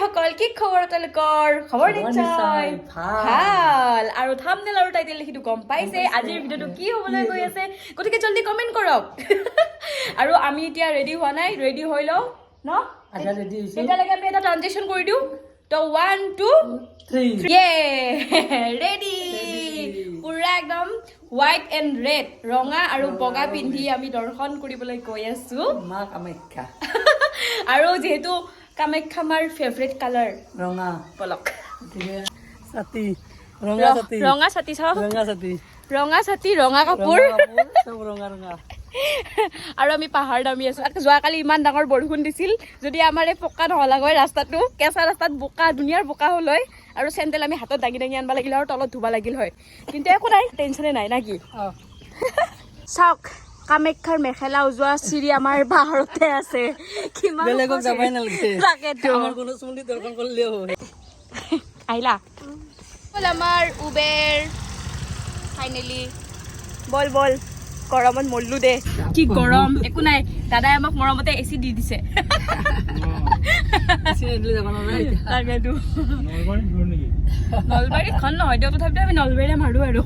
সকল, কি খবৰ তেওঁলোকৰ? খবৰ নিশ্চয় ভাল। আৰু থাম্বনেল আৰু টাইটেল লিখিটো গম পাইছে আজিৰ ভিডিঅ'টো কি হ'বলৈ গৈ আছে, গতিকে জলদি কমেণ্ট কৰক। আৰু আমি এতিয়া ৰেডি হোৱা নাই, ৰেডি হৈ লওঁ ন। আধা ৰেডি হৈছো। তেতিয়ালৈকে আমি এটা ট্ৰানজেকশ্যন কৰি দিওঁ। তো 1 2 3। ইয়ে, ৰেডি। পুৰা একদম হোৱাইট এণ্ড ৰেড, ৰঙা আৰু বগা পিন্ধি আমি দৰ্শন কৰিবলৈ গৈ আছো মা কামাখ্যা। আৰু যিহেতু কামাখ্যা মাৰ ফেভৰেট কালাৰ ৰঙা, বলক। গতিকে ছাতি, ৰঙা ছাতি। ৰঙা ছাতি চাওক। ৰঙা ছাতি। ৰঙা ছাতি, ৰঙা কাপোৰ। ৰঙা কাপোৰ, চব ৰঙা ৰঙা। আৰু আমি পাহাৰ নামি আছো। আকৌ যোৱাকালি ইমান ডাঙৰ বৰষুণ দিছিল, যদি আমাৰ এই পকা নহ'লাক হয়, ৰাস্তাটো কেঁচা ৰাস্তাত বোকা, ধুনীয়াৰ বোকা হ'ল হয় আৰু চেণ্ডেল আমি হাতত দাঙি দাঙি আনিব লাগিল আৰু তলত ধুব লাগিল হয়। কিন্তু একো নাই, টেনশ্যনে নাই না কি? অ। চাওক, কামাখ্যাৰ মেখেলা ওজোৱা চিৰি আমাৰ পাহাৰতে আছে। কিমান বেলেগক ওখ যাবই চিৰি। নালাগে। তাকেতো। আমাৰ গণেশ মন্দিৰ দৰ্শন কৰিলেও হয়। আহিলা বল, আমাৰ উবেৰ ফাইনেলি। বল বল, গৰমত মৰলো দে, কি গৰম। একো নাই, দাদাই আমাক মৰমতে এচি দি দিছে। বেছি নিদিলে যাব নোৱাৰা এতিয়া। তাকেতো। নলবাৰীত খন নহয় দিয়ক, তথাপিতো আমি নলবাৰীৰে মাৰো। আৰু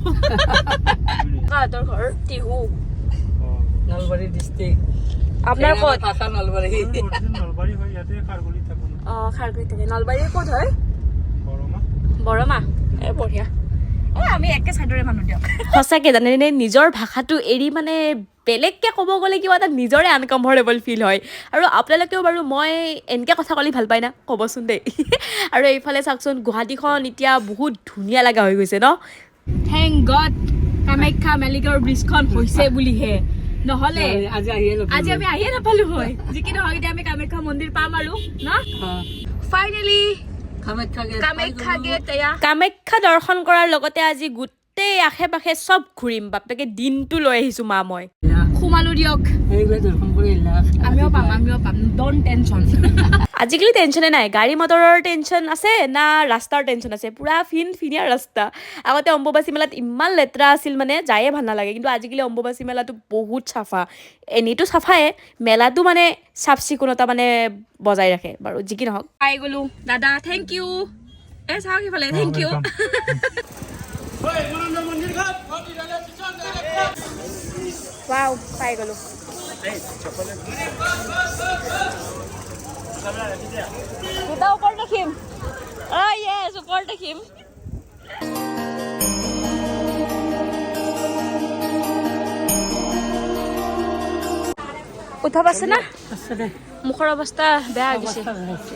কাহঁতৰ ঘৰ টিহু। নলবাৰী ডিষ্ট্ৰিক্ট। আপোনাৰ ক'ত? ভাষা নলবাৰী। নলবাৰী হয়, ইয়াতে খাৰগুলিত থাকো। অ, খাৰগুৰি থাকে। নলবাৰীৰ ক'ত হয়? বৰমা। বৰমা, এই বঢ়িয়া। এ আমি একে চাইডৰে মানুহ দিয়ক। সঁচাকে জানেনে, নিজৰ ভাষাটো এৰি মানে বেলেগকে ক'ব গ'লে কিবা এটা নিজৰে আনকমফৰ্টেবল ফিল হয়। আৰু আপোনালোকেও বাৰু মই এনেকৈ কথা ক'লে ভাল পায় না, ক'বচোন দেই। আৰু এইফালে চাওকচোন, গুৱাহাটীখন এতিয়া বহুত ধুনীয়া লগা হৈ গৈছে ন। Thank god Kamakhya মালিগাঁৱৰ ব্ৰিজখন হৈছে বুলিহে, নহ'লে আজি আহিয়ে নাপালো। আজি আমি আহিয়ে নাপালো হয়। যি কি নহওক, এতিয়া আমি কামাখ্যা মন্দিৰ পাম আৰু ন। অ। Finally Kamakhya gate. Kamakhya gate. এয়া কামাখ্যা দৰ্শন কৰাৰ লগতে আজি গোটেই আশে পাশে চব ঘূৰিম। বাপেকে দিনটো লৈ আহিছো মা মই। সোমালো দিয়ক। এইবিলাক দৰ্শন কৰি আহিলা। আমিও পাম, আমিও পাম, don't tension. আজিকালি টেনশ্যনে নাই, গাড়ী মটৰৰ টেনশ্যন আছে না ৰাস্তাৰ টেনশ্যন আছে। পূৰা ফিন ফিনিয়া ৰাস্তা। আগতে অম্বুবাচী মেলাত ইমান লেতেৰা আছিল, মানে যায়ে ভাল নালাগে। কিন্তু আজিকালি অম্বুবাচী মেলাটো বহুত চাফা। এনেইতো চাফায়ে, মেলাটো মানে চাফ চিকুণতা মানে বজাই ৰাখে। বাৰু যি কি নহওক, পাই গ'লো। দাদা, thank U. এ চাওক সিফালে, thank U. Wow, পাই গ'লো। দুটা ওপৰত দেখিম। অ য়েছ, ওপৰত দেখিম। উঠা পাইছে না? আছে দে। মুখৰ অৱস্থা বেয়া হৈ গৈছে। অৱস্থা বেয়া হৈছে।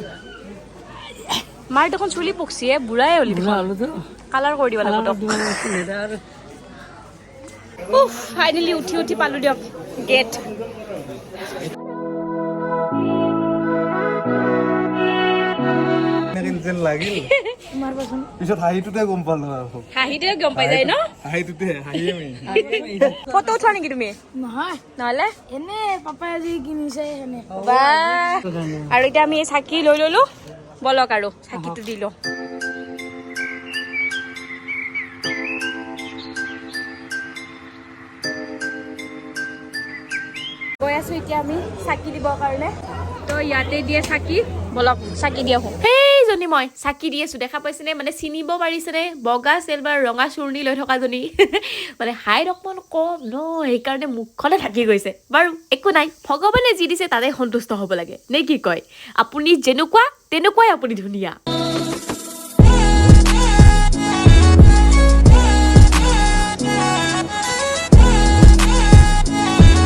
মাৰ দেখোন চুলি পকচিয়ে, বুঢ়াই হলি বুঢ়া দেখোন। হ'লোতো। কালাৰ কৰি দিব লাগিব তোক। আৰু উফ, ফাইনেলি উঠি উঠি পালো দিয়ক গেট। যেন লাগিল, পিছত হাঁহিটোতে গম পালো আৰু। হাঁহিটোৱে গম পাই যায় ন। হাঁহিটোতে হাঁহিয়ে মেইন। ফটো উঠোৱা নেকি তুমি? নহয়। নহ'লে? এনে পাপাই আজি কিনিছে এনে। বাহ। আৰু এতিয়া আমি এই চাকি লৈ ললো। বলক, আৰু চাকিটো দি লওঁ। গৈ আছো এতিয়া আমি চাকি দিবৰ কাৰণে। তো ইয়াতে দিয়ে চাকি, বলক চাকি দি আহোঁ। সেইজনী মই চাকি দি আছো, দেখা পাইছেনে? মানে চিনিব পাৰিছেনে? বগা চেলবাৰ ৰঙা চুৰ্ণি লৈ থকাজনী। মানে হাইট অকণমান কম ন, সেইকাৰণে মুখখনে থাকি গৈছে। বাৰু একো নাই, ভগৱানে যি দিছে তাতে সন্তুষ্ট হ'ব লাগে নে কি কয়? আপুনি যেনেকুৱা তেনেকুৱাই আপুনি ধুনীয়া।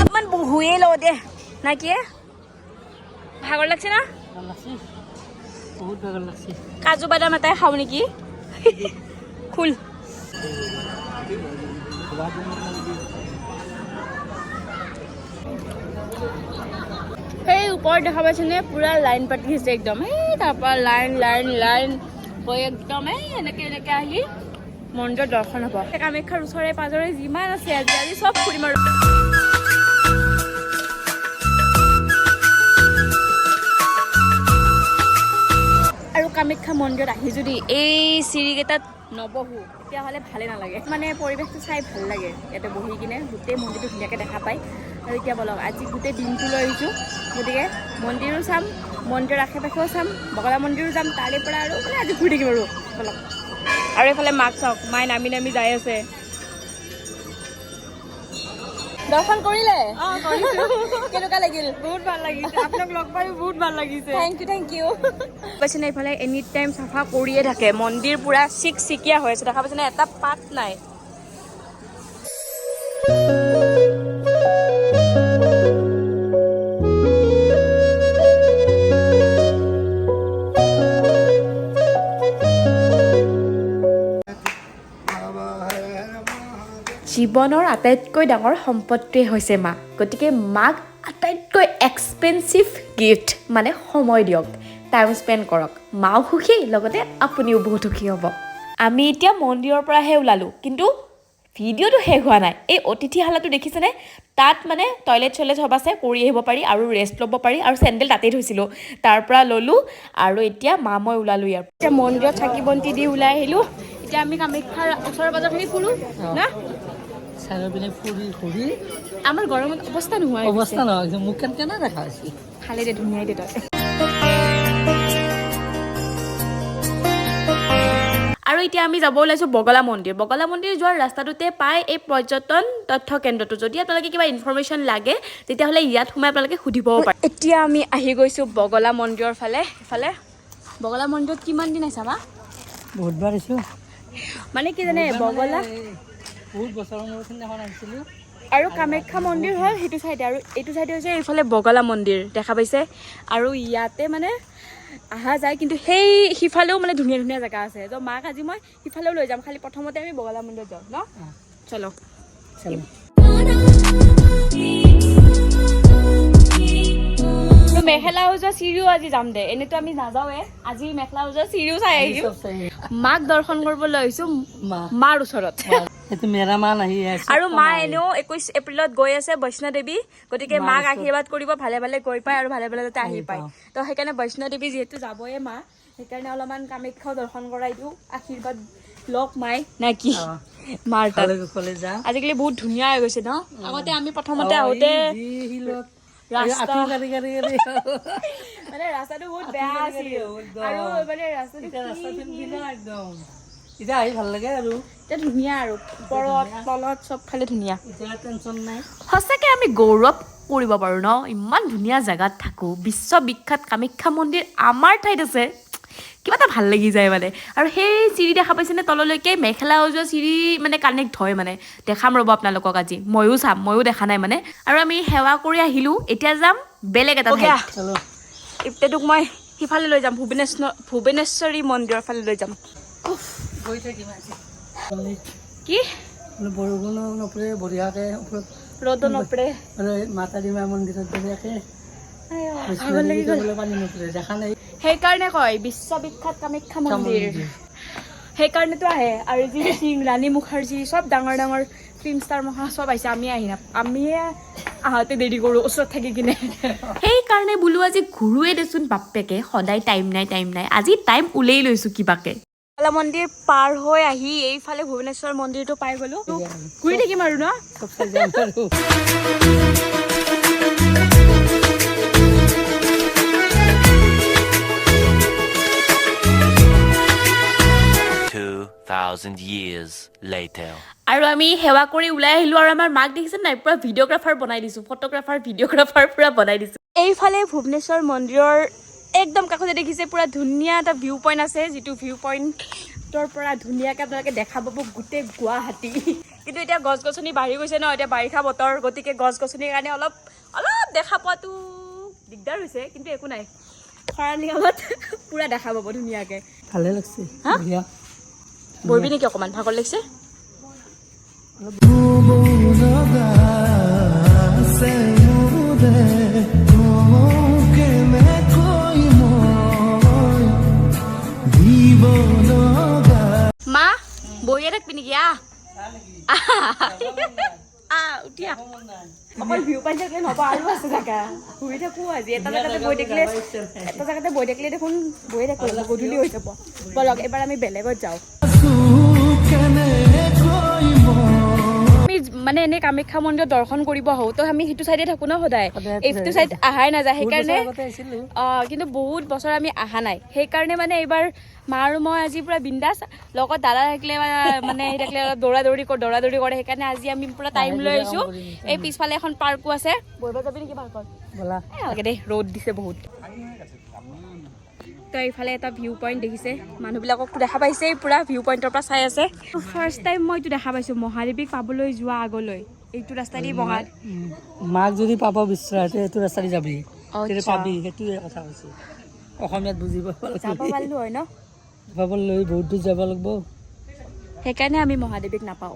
অলপমান বহুয়ে লওঁ দে না কি। ভাগৰ লাগছে না? ভাল লাগছে, বহুত ভাগৰ লাগছে। কাজু বাদাম এটাই খাওঁ নেকি? খুল। সেই ওপৰত দেখা পাইছেনে, পুৰা লাইন পাতি আছে একদম। এই তাৰপৰা লাইন লাইন লাইন গৈ একদম এই এনেকে এনেকে আহি মন্দিৰত দৰ্শন হ'ব। কামাখ্যাৰ ওচৰে পাজৰে যিমান আছে আজি আজি চব ফুৰিম। আৰু আৰু কামাখ্যা মন্দিৰত আহি যদি এই চিৰিকেইটাত নবহো, তেতিয়াহ'লে ভালে নালাগে। মানে পৰিৱেশটো চাই ভাল লাগে, ইয়াতে বহি কিনে গোটেই মন্দিৰটো ধুনীয়াকৈ দেখা পায়। আৰু এতিয়া বলক, আজি গোটেই দিনটো লৈ আহিছোঁ, গতিকে মন্দিৰো চাম। মন্দিৰৰ আশে পাশেও চাম, বগলা মন্দিৰো যাম, তাৰে পৰা আৰু মানে আজি ঘূৰি থাকিম আৰু। বলক। আৰু এইফালে মাক চাওক, মায়ে নামি নামি যাই আছে। দৰ্শন কৰিলে? কেনেকুৱা লাগিল? বহুত ভাল লাগিছে, আপোনাক লগ পাই বহুত ভাল লাগিছে। Thank U, thank U. পাইছেনে, এইফালে এনি টাইম চাফা কৰিয়ে থাকে। মন্দিৰ পুৰা চিকচিকীয়া হৈ আছে, দেখা পাইছেনে? এটা পাত নাই। জীৱনৰ আটাইতকৈ ডাঙৰ সম্পত্তিয়ে হৈছে মা। গতিকে মাক আটাইতকৈ এক্সপেঞ্চিভ গিফ্ট মানে সময় দিয়ক, টাইম স্পেণ্ড কৰক। মাও সুখী, লগতে আপুনিও বহুত সুখী হ'ব। আমি এতিয়া মন্দিৰৰ পৰাহে ওলালোঁ, কিন্তু ভিডিঅ'টো শেষ হোৱা নাই। এই অতিথিশালাটো দেখিছেনে? তাত মানে টয়লেট চয়লেট চব আছে, কৰি আহিব পাৰি আৰু ৰেষ্ট ল'ব পাৰি। আৰু চেণ্ডেল তাতেই থৈছিলোঁ, তাৰ পৰা ল'লোঁ আৰু এতিয়া মা মই ওলালোঁ ইয়াৰ। এতিয়া মন্দিৰত চাকি বন্তি দি ওলাই আহিলোঁ। এতিয়া আমি কামাখ্যাৰ ওচৰৰ পাজৰখিনি ফুৰোঁ না। চাৰিওপিনে ফুৰি ঘূৰি। আমাৰ গৰমত অৱস্থা নোহোৱা হৈ গৈছে। অৱস্থা নহয়, মুখ কেনে দেখা হৈছে। ভালে দে, ধুনীয়াই দে তই। আৰু এতিয়া আমি যাব ওলাইছোঁ বগলা মন্দিৰ। বগলা মন্দিৰ যোৱাৰ ৰাস্তাটোতে পাই এই পৰ্যটন তথ্য কেন্দ্ৰটো। যদি আপোনালোকে কিবা ইনফৰমেশ্যন লাগে, তেতিয়াহ'লে ইয়াত সোমাই আপোনালোকে সুধিবও পাৰে। এতিয়া আমি আহি গৈছোঁ বগলা মন্দিৰৰ ফালে। এইফালে বগলা মন্দিৰত কিমান দিন আহিছা মা? বহুত বাৰ আহিছোঁ। মানে কি জানে, বগলা বহুত বছৰৰ মূৰত সিদিনাখন আহিছিলোঁ। আৰু কামাখ্যা মন্দিৰ হ'ল সেইটো চাইডে আৰু এইটো চাইডে হৈছে এইফালে বগলা মন্দিৰ, দেখা পাইছে। আৰু ইয়াতে মানে অহা যায়, কিন্তু সেই সিফালেও মানে ধুনীয়া ধুনীয়া জেগা আছে। তো মাক আজি মই সিফালেও লৈ যাম, খালি প্ৰথমতে আমি বগলা মন্দিৰত যাওঁ ন। চলো। চলো। তো মেখেলা যোৱা চিৰিও আজি যাম দে। এনেতো আমি নাযাওঁৱে, আজি মেখেলা যোৱা চিৰিও চাই আহিম। চব চাই। মাক দৰ্শন কৰিবলৈ আহিছো। মা। মাৰ ওচৰত। সেইটো মেৰা মা নাহি আছে। আৰু মা এনেও 21 এপ্ৰিলত গৈ আছে বৈষ্ণৱ দেৱী। গতিকে মাক আশীৰ্বাদ কৰিব, ভালে ভালে গৈ পায় আৰু ভালে ভালে যাতে আহি পায়। তো সেইকাৰণে বৈষ্ণৱ দেৱী যিহেতু যাবয়ে মা, সেইকাৰণে অলপমান কামাখ্যাও দৰ্শন কৰাই দিওঁ, আশীৰ্বাদ লওক মাই, নে কি? মাৰ তাত। ভালে কুশলে যা। আজিকালি বহুত ধুনীয়া হৈ গৈছে ন? আগতে আমি প্ৰথমতে আহোঁতে যি শিলত ৰাস্তা আঁঠু কাঢ়ি কাঢ়ি কাঢ়ি। মানে ৰাস্তাটো বহুত বেয়া আছিল। একদম। আৰু মানে ৰাস্তাটো এতিয়া ৰাস্তা ফিনফিনা একদম। এতিয়া আহি ভাল লাগে আৰু। এতিয়া ধুনীয়া আৰু ওপৰত তলত চবফালে ধুনীয়া। এতিয়া টেনচন নাই। সঁচাকৈ আমি গৌৰৱ কৰিব পাৰোঁ ন, ইমান ধুনীয়া জেগাত থাকোঁ। বিশ্ববিখ্যাত কামাখ্যা মন্দিৰ আমাৰ ঠাইত আছে, কিবা এটা ভাল লাগি যায় মানে। আৰু সেই চিৰি দেখা পাইছেনে? তললৈকে মেখেলা যোৱা চিৰি মানে কানেক্ট হয় মানে। দেখাম ৰ'ব আপোনালোকক আজি, ময়ো চাম, ময়ো দেখা নাই মানে। আৰু আমি সেৱা কৰি আহিলোঁ, এতিয়া যাম বেলেগ এটা ঠাইত। চলো। এতিয়া তোক মই সিফালে লৈ যাম, ভুৱনেশ্বৰী মন্দিৰৰ ফালে লৈ যাম। গৈ থাকিম আজি। কি? মানে বৰষুণো নপৰে, বঢ়িয়াকে ওপৰত। ৰ'দো নপৰে। মানে মাতাদি মা মন্দিৰত বঢ়িয়াকে। ভাগৰ লাগি গ'ল। পানী নপৰে, দেখা নাই। সেইকাৰণে কয় বিশ্ববিখ্যাত কামাখ্যা মন্দিৰ। মন্দিৰ। সেইকাৰণেতো আহে অৰিজিত সিং, ৰাণী মুখাৰ্জী, চব ডাঙৰ ডাঙৰ ফিল্ম ষ্টাৰ মহা চব আহিছে। আমি আহি আমিয়ে আহোঁতে দেৰি কৰোঁ ওচৰত থাকি কিনে। সেইকাৰণে বোলো আজি ঘূৰোৱে দেচোন বাপ্পেকে। সদায় টাইম নাই, টাইম নাই, আজি টাইম উলিয়াই লৈছোঁ কিবাকে। মন্দিৰ পাৰ হৈ আহি এইফালে ভুৱনেশ্বৰ মন্দিৰটো পাই গ'লো। ঘূৰি থাকিম আৰু ন। চব চাই যাম আৰু। 2,000 years later. আৰু আমি সেৱা কৰি ওলাই আহিলোঁ আৰু আমাৰ মাক দেখিছে নাই, পূৰা ভিডিঅ'গ্ৰাফাৰ বনাই দিছোঁ, ফটোগ্ৰাফাৰ, ভিডিঅ'গ্ৰাফাৰ পূৰা বনাই দিছোঁ। এইফালে ভুৱনেশ্বৰ মন্দিৰৰ একদম কাষতে দেখিছে, পূৰা ধুনীয়া এটা ভিউ পইণ্ট আছে, যিটো ভিউ পইণ্টৰ পৰা ধুনীয়াকৈ আপোনালোকে দেখা পাব গোটেই গুৱাহাটী। কিন্তু এতিয়া গছ গছনি বাঢ়ি গৈছে ন, এতিয়া বাৰিষা বতৰ, গতিকে গছ গছনিৰ কাৰণে অলপ অলপ দেখা পোৱাটো দিগদাৰ হৈছে। কিন্তু একো নাই, খৰালি কালত পূৰা দেখা পাব ধুনীয়াকৈ। ভালে লাগছে। হা? বঢ়িয়া। বহিবি নেকি অকণমান? ভাগৰ লাগিছে। মা, বহিয়ে থাকবি নেকি? আহ আহ, উঠি আহ। অকল ভিউ পাই থাকিলে নহ'ব, আৰু আছে জেগা, ঘূৰি থাকো আজি। এটা জেগাতে বহি থাকিলে দেখোন বহিয়ে থাকো, গধূলি হৈ যাব। বলক, এবাৰ আমি বেলেগত যাওঁ। আমি আমি মানে এনেই কামাখ্যা মন্দিৰত দৰ্শন কৰিব আহোঁ, তো আমি সেইটো চাইডে থাকোঁ ন সদায়, সদায় এইটো চাইড অহাই নাযায়। বহুত সেইকাৰণে বছৰ আগতে আহিছিলোঁ। অঁ, কিন্তু বহুত বছৰ আমি অহা নাই, সেইকাৰণে মানে এইবাৰ মা আৰু মই আজি পূৰা বিন্দাছ। লগত দাদা থাকিলে বা মানে সেই থাকিলে অলপ দৌৰা দৌৰি কৰে। সেইকাৰণে আজি আমি পূৰা টাইম লৈ আহিছোঁ। এই পিছফালে এখন পাৰ্কো আছে। বহিব যাবি নেকি পাৰ্কত? ব'লা। এই নালাগে দেই, ৰ'দ দিছে বহুত। তো এইফালে এটা ভিউ পইণ্ট দেখিছে, মানুহবিলাকক দেখা পাইছে, পূৰা ভিউ পইণ্টৰ পৰা চাই আছে। ফাৰ্ষ্ট টাইম মই এইটো দেখা পাইছোঁ, মহাদেৱীক পাবলৈ যোৱা আগলৈ এইটো ৰাস্তা দি মহা মাক যদি পাব বিচৰা, এইটো ৰাস্তা দি যাবি, তেতিয়া পাবি। সেইটোৱে কথা কৈছোঁ, অসমীয়াত বুজিব। যাব পাৰিলোঁ হয় ন? পাবলৈ বহুত দূৰ যাব লাগিব। সেইকাৰণে আমি মহাদেৱীক নাপাওঁ।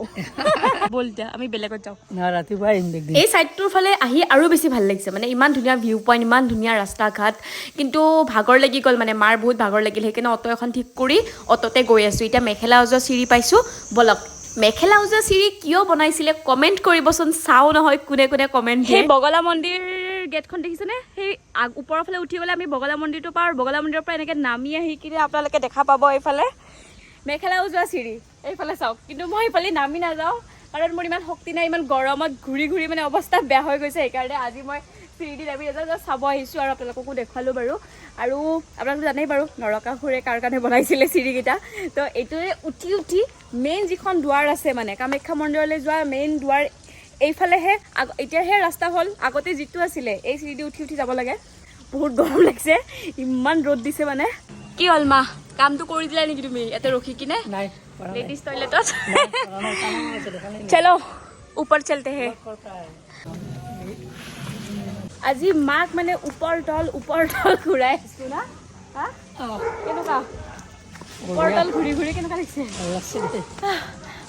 ব'ল এতিয়া আমি বেলেগত যাওঁ। না, ৰাতিপুৱা আহিম একদিন। এই ছাইডটোৰ ফালে আহি আৰু বেছি ভাল লাগিছে, মানে ইমান ধুনীয়া ভিউ পইণ্ট, ইমান ধুনীয়া ৰাস্তা ঘাট। কিন্তু ভাগৰ লাগি গ'ল, মানে মাৰ বহুত ভাগৰ লাগিল। সেইকাৰণে অ'টো এখন ঠিক কৰি অ'টোতে গৈ আছোঁ। এতিয়া মেখেলা ওজোৱা চিৰি পাইছোঁ, ব'লক। মেখেলা ওজোৱা চিৰি কিয় বনাইছিলে কমেণ্ট কৰিবচোন, চাওঁ নহয় কোনে কোনে কমেণ্ট। সেই বগলা মন্দিৰ গেটখন দেখিছেনে? সেই ওপৰৰ ফালে উঠি গ'লে আমি বগলা মন্দিৰটো পাওঁ আৰু বগলা মন্দিৰৰ পৰা এনেকৈ নামি আহি কিনে আপোনালোকে দেখা পাব এইফালে মেখেলা ওজোৱা চিৰি। এইফালে চাওক, কিন্তু মই এইফালে নামি নাযাওঁ, কাৰণ মোৰ ইমান শক্তি নাই। ইমান গৰমত ঘূৰি ঘূৰি মানে অৱস্থা বেয়া হৈ গৈছে। সেইকাৰণে আজি মই চিৰি দি নামি নাযাওঁ, জাষ্ট চাব আহিছোঁ আৰু আপোনালোককো দেখুৱালোঁ বাৰু। আৰু আপোনালোকে জানেই বাৰু নৰকাসুৰে কাৰ কাৰণে বনাইছিলে চিৰিকেইটা। তো এইটোৰে উঠি উঠি মেইন যিখন দুৱাৰ আছে, মানে কামাখ্যা মন্দিৰলৈ যোৱা মেইন দুৱাৰ এইফালেহে। এতিয়াহে ৰাস্তা হ'ল, আগতে যিটো আছিলে এই চিৰি দি উঠি উঠি যাব লাগে। বহুত গৰম লাগিছে, ইমান ৰ'দ দিছে। মানে কি হ'ল মা, কামটো কৰি দিলা নেকি তুমি ইয়াতে ৰখি কিনে? নাই কৰা নাই। লেডিজ টয়লেটত। কৰা নাই, কাম আছে, দেখা নাই। चलो, ऊपर चलते हैं। আজি মাক মানে ওপৰ তল ওপৰ তল ঘূৰাই আছো না। হা, কেনেকুৱা ওপৰ তল ঘূৰি ঘূৰি কেনেকুৱা লাগিছে? ভাল লাগছে দেই।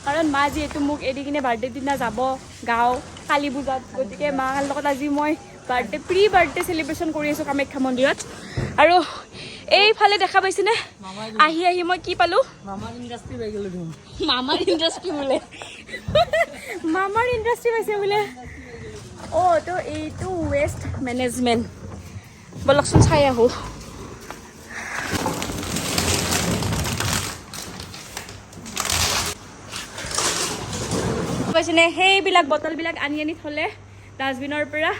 কাৰণ মা যিহেতু মোক এৰি কিনে বাৰ্থডে দিনা যাব গাঁও কালী পূজাত, গতিকে মাৰ লগত আজি মই প্ৰি বাৰ্থডে চেলিব্ৰেশ্যন কৰি আছোঁ কামাখ্যা মন্দিৰত। আৰু এইফালে দেখা পাইছেনে, আহি আহি মই কি পালোঁ? মামাৰ ইণ্ডাষ্ট্ৰি পাই গ'লো দেখোন। মামাৰ ইণ্ডাষ্ট্ৰি বোলে, মামাৰ ইণ্ডাষ্ট্ৰি পাইছে বোলে। অঁ, তো এইটো ৱেষ্ট মেনেজমেণ্ট। ব'লকচোন চাই আহোঁ। পাইছেনে, সেইবিলাক বটলবিলাক আনি আনি থ'লে ডাষ্টবিনৰ পৰা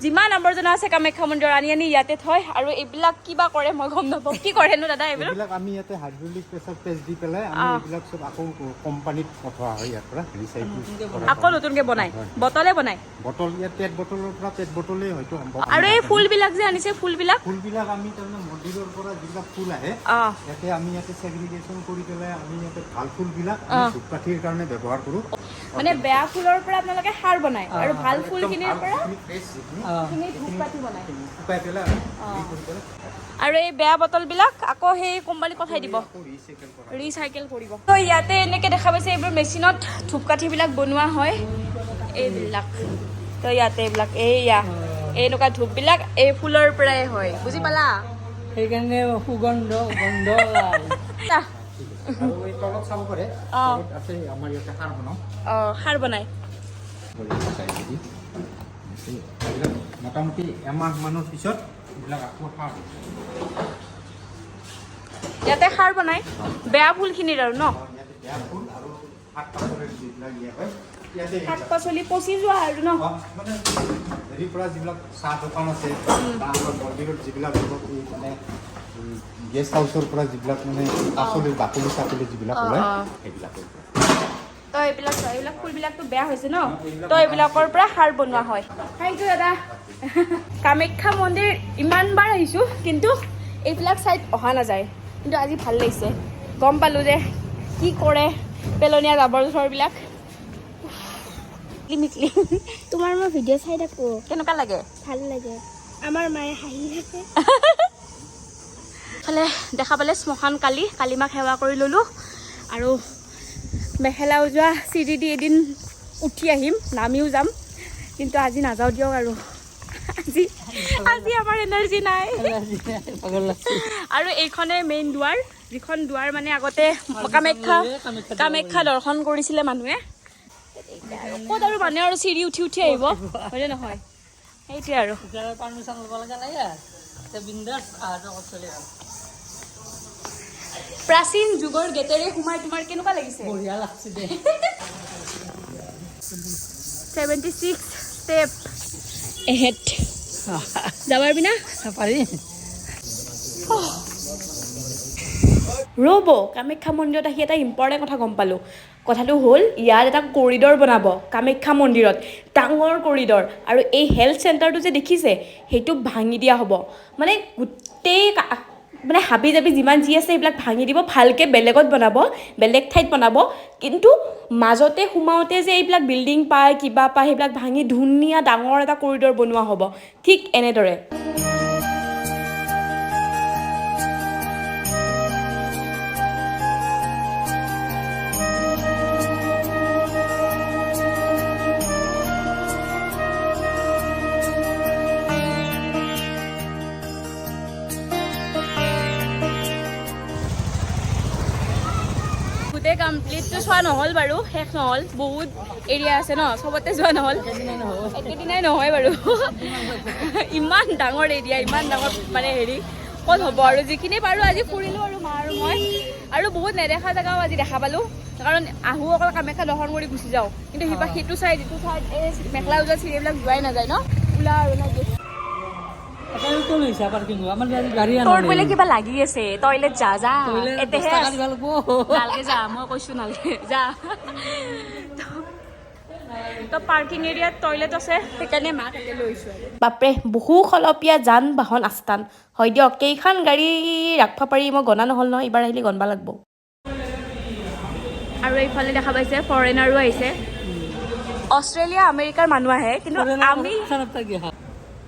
যিমান আৱৰ্জনা আছে কামাখ্যা মন্দিৰৰ আনি আনি ইয়াতে থয়। আৰু এইবিলাক কিবা কৰে মই গম নাপাওঁ। কি কৰেনো দাদা এইবিলাক? এইবিলাক আমি ইয়াতে হাইড্ৰলিক প্ৰেছাৰ টেষ্ট দি পেলাই আমি এইবিলাক চব আকৌ কোম্পানীত পঠোৱা হয়, ইয়াৰ পৰা ৰিচাইকেল কৰা। আকৌ নতুনকে বনায়, বটলে বনায়। বটল, ইয়াত পেট বটলৰ পৰা পেট বটলেই হয়তো সম্ভৱ। আৰু এই ফুলবিলাক যে আনিছে, ফুলবিলাক? ফুলবিলাক আমি তাৰমানে মন্দিৰৰ পৰা যিবিলাক ফুল আহে, ইয়াতে আমি ইয়াতে চেগ্ৰিগেশ্যন কৰি পেলাই আমি ইয়াতে ভাল ফুলবিলাক আমি ধূপকাঠিৰ কাৰণে ব্যৱহাৰ কৰোঁ। মানে বেয়া ফুলৰ পৰা আপোনালোকে সাৰ বনায় আৰু ভাল ফুলখিনিৰ পৰা ফ্ৰেছ যিখিনি সেইখিনি ধূপকাঠি বনায়। শুকাই পেলাই আমি হেৰি কৰি পেলাই আৰু এই বেয়া বটলবিলাক আকৌ সেই কোম্পানীত পঠাই দিব। আকৌ ৰিচাইকেল কৰা। ৰিচাইকেল কৰিব। তো ইয়াতে এনেকে দেখা পাইছে, এইবোৰ মেচিনত ধূপকাঠিবিলাক বনোৱা হয় এইবিলাক। তো ইয়াতে এইবিলাক, এইয়া এনেকুৱা ধূপবিলাক এই ফুলৰ পৰাই হয়, বুজি পালা? সেইকাৰণে সুগন্ধ গন্ধ ওলায়। আহ, আৰু এই তলত চাব পাৰে, তলত আছে, আমাৰ ইয়াতে সাৰ বনাওঁ। অঁ, সাৰ বনায়। চাই যদি এইবিলাক মোটামুটি এমাহ মানৰ পিছত এইবিলাক আকৌ সাৰ হ'ব। ইয়াতে সাৰ বনায় বেয়া ফুলখিনিৰ আৰু ন? ইয়াতে বেয়া ফুল আৰু শাক পাচলিৰ যিবিলাক দিয়া হয় ইয়াতে। শাক পাচলি পচি যোৱা আৰু ন? মানে হেৰিৰ পৰা যিবিলাক চাহ দোকান আছে বা আমাৰ মন্দিৰত যিবিলাক ধৰক এই মানে গেষ্ট হাউচৰ পৰা যিবিলাক মানে পাচলিৰ বাকলি চাকলি যিবিলাক ওলায়, সেইবিলাকৰ পৰা। তো এইবিলাক এইবিলাক ফুলবিলাকতো বেয়া হৈছে ন, তো এইবিলাকৰ পৰা সাৰ বনোৱা হয়। Thank U দাদা। কামাখ্যা মন্দিৰ ইমান বাৰ আহিছোঁ, কিন্তু এইবিলাক চাইড অহা নাযায়। কিন্তু আজি ভাল লাগিছে, গম পালোঁ যে কি কৰে পেলনীয়া জাবৰ জোঁথৰবিলাক। মিটলি। তোমাৰ মই ভিডিঅ' চাই থাকো। কেনেকুৱা লাগে? ভাল লাগে, আমাৰ মায়ে হাঁহি থাকে। ইফালে দেখা পালে শ্মশান কালী, কালীমাক সেৱা কৰি ল'লোঁ। আৰু মেখেলা ওজোৱা চিৰি দি এদিন উঠি আহিম, নামিও যাম, কিন্তু আজি নাযাওঁ দিয়ক। আৰু আজি আজি আমাৰ এনাৰ্জি নাই। পাগল লাগছে। আৰু এইখনে মেইন দুৱাৰ, যিখন দুৱাৰ মানে আগতে কামাখ্যা কামাখ্যা দৰ্শন কৰিছিলে মানুহে। ক'ত আৰু মানুহে আৰু চিৰি উঠি উঠি আহিব, হয়নে নহয়? সেইটোৱে আৰু। এতিয়া পাৰ্মিশ্যন ল'ব লগা নাই আৰু এতিয়া বিন্দাছ অহা যোৱা কৰি চলি আৰু। প্ৰাচীন যুগৰ গেটেৰে সোমাই তোমাৰ কেনেকুৱা লাগিছে? বঢ়িয়া লাগছে দে। 76 ষ্টেপ এহেড। যাব পাৰিবি না? পাৰিম। ৰ'ব, কামাখ্যা মন্দিৰত আহি এটা ইম্পৰ্টেণ্ট কথা গম পালোঁ। কথাটো হ'ল, ইয়াত এটা কৰিডৰ বনাব কামাখ্যা মন্দিৰত, ডাঙৰ কৰিডৰ। আৰু এই হেল্থ চেণ্টাৰটো যে দেখিছে, সেইটো ভাঙি দিয়া হ'ব। মানে গোটেই মানে হাবি জাবি যিমান যি আছে, সেইবিলাক ভাঙি দিব, ভালকৈ বেলেগত বনাব, বেলেগ ঠাইত বনাব। কিন্তু মাজতে সোমাওঁতে যে এইবিলাক বিল্ডিং পায়, কিবা পায়, সেইবিলাক ভাঙি ধুনীয়া ডাঙৰ এটা কৰিডৰ বনোৱা হ'ব, ঠিক এনেদৰে। গোটেই কমপ্লিটটো চোৱা নহ'ল বাৰু, শেষ নহ'ল। বহুত এৰিয়া আছে ন, চবতে যোৱা নহ'ল, একেদিনাই নহয় বাৰু। ইমান ডাঙৰ এৰিয়া, ইমান ডাঙৰ মানে হেৰি ক'ত হ'ব? আৰু যিখিনি পাৰোঁ আজি ফুৰিলোঁ আৰু মা আৰু মই। আৰু বহুত নেদেখা জেগাও আজি দেখা পালোঁ, কাৰণ আহোঁ অকল কামাখ্যা দৰ্শন কৰি গুচি যাওঁ, কিন্তু সিপা সেইটো চাইড, যিটো চাইড, এই মেখেলা উজা চিৰিবিলাক যোৱাই নাযায় ন। ওলা আৰু নাকি? লৈছা পাৰ্কিং আমাৰ গাড়ী। তোৰ বোলে কিবা লাগি আছে, টয়লেট যা যা। এতেহে টকা দিব লাগিব। নালগে যা, মই কৈছো নালগে যা। তো পাৰ্কিং এৰিয়াত টয়লেট আছে, সেইকাৰণে মাক তাতে লৈছোঁ। বাপৰে, বহু খলপীয়া যান বাহন আস্থান হয় দিয়ক। কেইখন গাড়ী ৰাখিব পাৰি মই গণা নহ'ল নহয়, এইবাৰ আহিলে গণবা লাগব। আৰু এইফালে দেখা পাইছে, ফৰেনাৰো আহিছে, অষ্ট্ৰেলিয়া আমেৰিকাৰ মানুহ আহে। কিন্তু আমি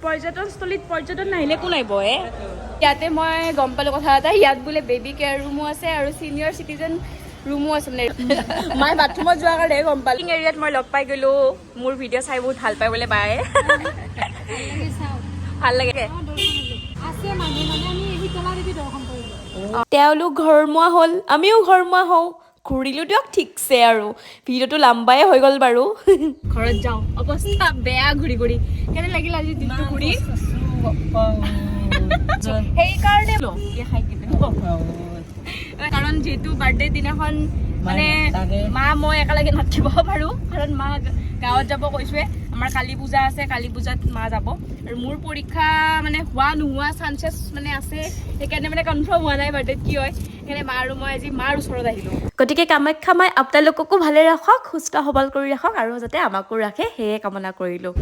পৰ্যটনস্থলীত পৰ্যটন নাহিলে কোন আহিব হে? ইয়াতে মই গম পালোঁ কথা এটা, ইয়াত বোলে বেবী কেয়াৰ ৰুমো আছে আৰু ছিনিয়ৰ চিটিজেন ৰুমো আছে। মানে মায়ে বাথৰুমত যোৱাৰ কাৰণে গম পালোঁ। এৰিয়াত মই লগ পাই গ'লোঁ, মোৰ ভিডিঅ' চাই বহুত ভাল পায় বোলে বায়ে। ভাল লাগে। আছে মানুহ, মানে আমি শীতলা দেৱী দৰ্শন কৰিলোঁ। তেওঁলোক ঘৰমুৱা হ'ল, আমিও ঘৰমুৱা হওঁ। ঘূৰিলোঁ দিয়ক ঠিকছে আৰু ভিডিঅ'টো লাম্বাই হৈ গ'ল বাৰু। ঘৰত যাওঁ, অৱস্থা বেয়া ঘূৰি ঘূৰি। কেনে লাগিল আজি দিনটো ঘূৰি? সেইকাৰণে খাই কিনে, কাৰণ যিহেতু বাৰ্থডে দিনাখন মানে মা মই একেলগে নাথাকিব পাৰোঁ, কাৰণ মা গাঁৱত যাব, কৈছোৱে। আমাৰ কালী পূজা আছে, কালী পূজাত মা যাব। আৰু মোৰ পৰীক্ষা মানে হোৱা নোহোৱা চান্সেছ মানে আছে, সেইকাৰণে মানে কনফাৰ্ম হোৱা নাই বাৰ্থডেত কি হয়। সেইকাৰণে মা আৰু মই আজি মাৰ ওচৰত আহিলোঁ। গতিকে কামাখ্যা মাই আপোনালোককো ভালে ৰাখক, সুস্থ সবল কৰি ৰাখক আৰু যাতে আমাকো ৰাখে, সেয়ে কামনা কৰিলোঁ।